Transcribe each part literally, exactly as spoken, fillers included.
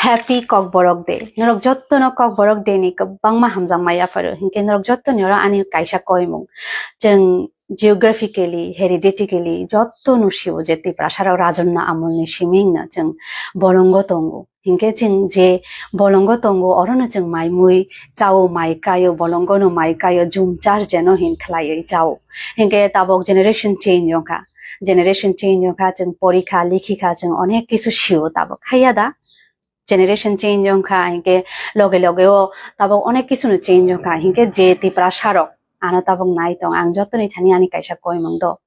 Happy Kokborok Day. Norok jottono Kokborok Day ni kwbangma hamjakma yapharo. Hinkhe norok jottoni oro ani kaisa koimung. Chwng geographically, hereditarily jotto nusio je Tiprasarok Rajanna amolni simingno chwng bolongo tongo. Hinkhe chwng je bolongo tongo, orono chwng mai mui chao, mai kaio, bolongono mai kaio, jum char jeno hin khlaiwi chao. Hinkhe tabok generation change wngkha. Generation change wngkha, chwng porikha, likhikha, chwng onek kisu sio tabok. Haiya da? Generation change wngkha, hinkhe loge loge o tabok onek kisu no change wngkha, hinkhe je Tiprasarok ano tabok nai tong, ang jotoni thani ani kaisa koimung do.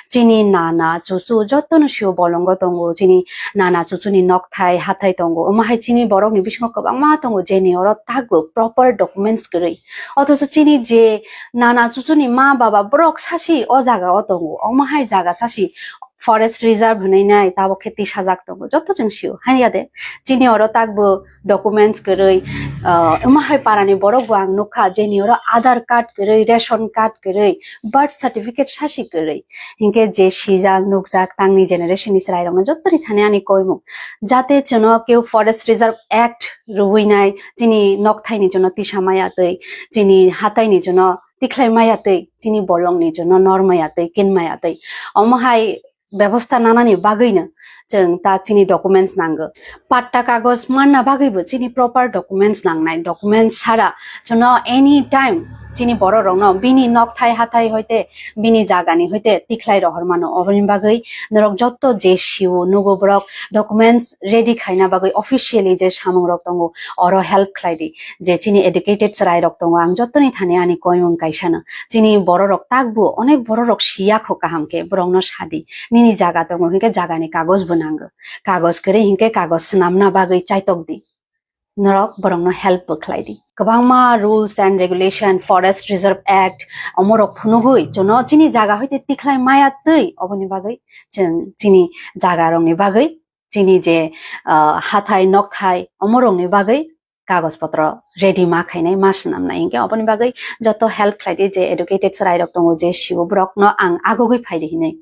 Chini nana chuchu jottono sio bolongo tongo, chini nana chuchuni nokthai hathai tongo, omo hai chini borokni bisingo kwbangma tongo, jeni oro takbo proper documents kwrwi. Othocho chini je nana chuchuni ma baba borok sasi o jaga o tongo, omo hai jaga sasi forest reserve hinwi nai tabok khe tisajak tongo, jotto chwng sio, haiya de? Chini oro takbo documents kwrwi, ah, omo hai parani borok bo ang nukha, jeni oro Aadhaar card kwrwi, ration card kwrwi, birth certificate sasi kwrwi. Hinkhe je sijak nukjak tangni generation ni chwrairokno jottoni thani ani koimung, jate chwngno keu Forest Reserve Act rwui nai, chini nokthaini chwngno tisa maya twi, chini hataini chwngno tikhlai maya twi, chini bolongni chwngno nor maya twi, kin maya twi. Omo hai bebosta nanani bagwino chwng ta chini documents nango. Patta kagoj manna bagwibo chini proper documents nangnai. Documents sara chwngno any time chini bororokno bini nokthai hathai hoite, bini jagani hoite tikhlai rohor mano. Oboni bagwi norok jotto je sio nugo borok documents ready khaina bagwi officially je samungrok tongo, oro help khlai di. Je chini educated chwrairok tongo, ang jottoni thani ani koimung kaisano. Chini bororok takbo onek bororok siya kho kaham khe, borokno sadi. Nini jaga tongo hinkhe jagani kagoj bo nango. Kagoj kwrwi hinkhe kagoj swnamna bagwi chaitok di. Norok borokno help bo khlai di. Kwbangma rules and regulation, Forest Reserve Act, omorok phunugwi chwngno chini jaga hoite tikhlai maya twi, oboni bagwi chwng chini jagarokni bagwi, chini je, ah, hathai nokthai omorokni bagwi kagoj potro ready ma khainai, ma swnamnai. Hinkhe oboni bagwi joto help khlai di, je educated chwrairok tongo, je sio borokno ang agogwi phai di hinwi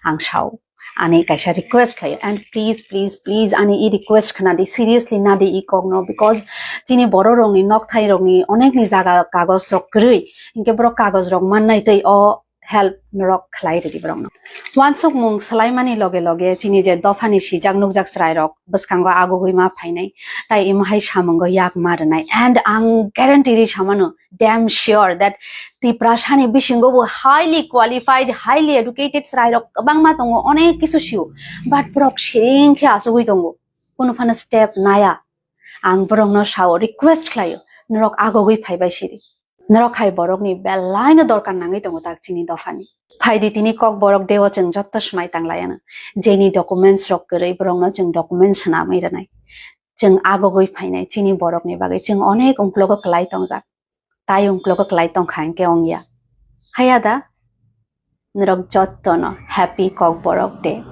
ang sao. Ani kaisa request khlaio, and please, please, please, ani i request khna di, seriously na di i kokno, because chini bororokni nokthairokni onekni jaga kagojrok kwrwi, hinkhe borok kagojrok mannai twi o help norok khlai rwdi borokno. Wansukmung swlaimani loge loge chini je dophani sijak nukjak chwrairok bwskango agogwi ma phainai, tai imo hai samungo yak ma rwnai. And ang guarantee ri samano, damn sure that Tiprasani bisingo bo highly qualified, highly educated chwrairok kwbangma tongo, onek kisu sio, but borok siring khe asugwi tongo, kunu phano step naya. Ang borokno sao, request khlaio, norok agogwi phaibai sidi. Norok hai borokni belaino dorkar nangwi tongo tak chini dophani. Phaidi tini Kokborok Day o chwng jotto swmai tanglayano. Jeni documents rok kwrwi borokno chwng documents swnamwi rwnai. Chwng agogwi phainai chini borokni bagwi. Chwng onek ungklogo kwlai tongjak. Tai ungklogo kwlai tongkha hinkhe wngya. Haiya da? Norok jottono Happy Kokborok Day.